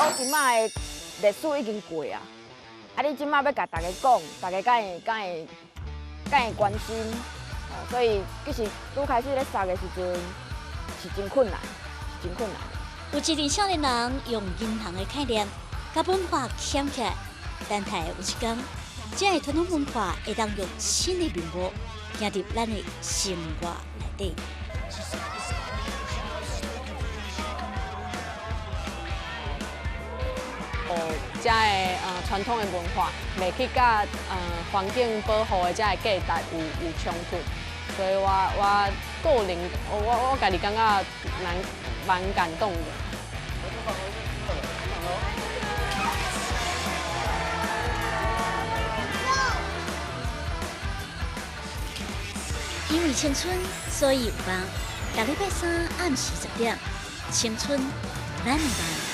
古今仔的歷史已經過啊，啊你這馬欲共大家講，大家敢會敢會敢會關心？所以其實拄開始咧殺的時陣是真困難，是真困難。有一陣少年人用銀行的概念，共文化撿起來，等待有一天，這个傳統文化會當用新的面貌，行入咱的生活內底。哦，這个傳統的文化，袂去佮環境保護的這个價值有衝突，所以我個人，我家己感覺蠻感動的。因為青春，所以有夢。逐禮拜三暗時10點，青春，咱的夢。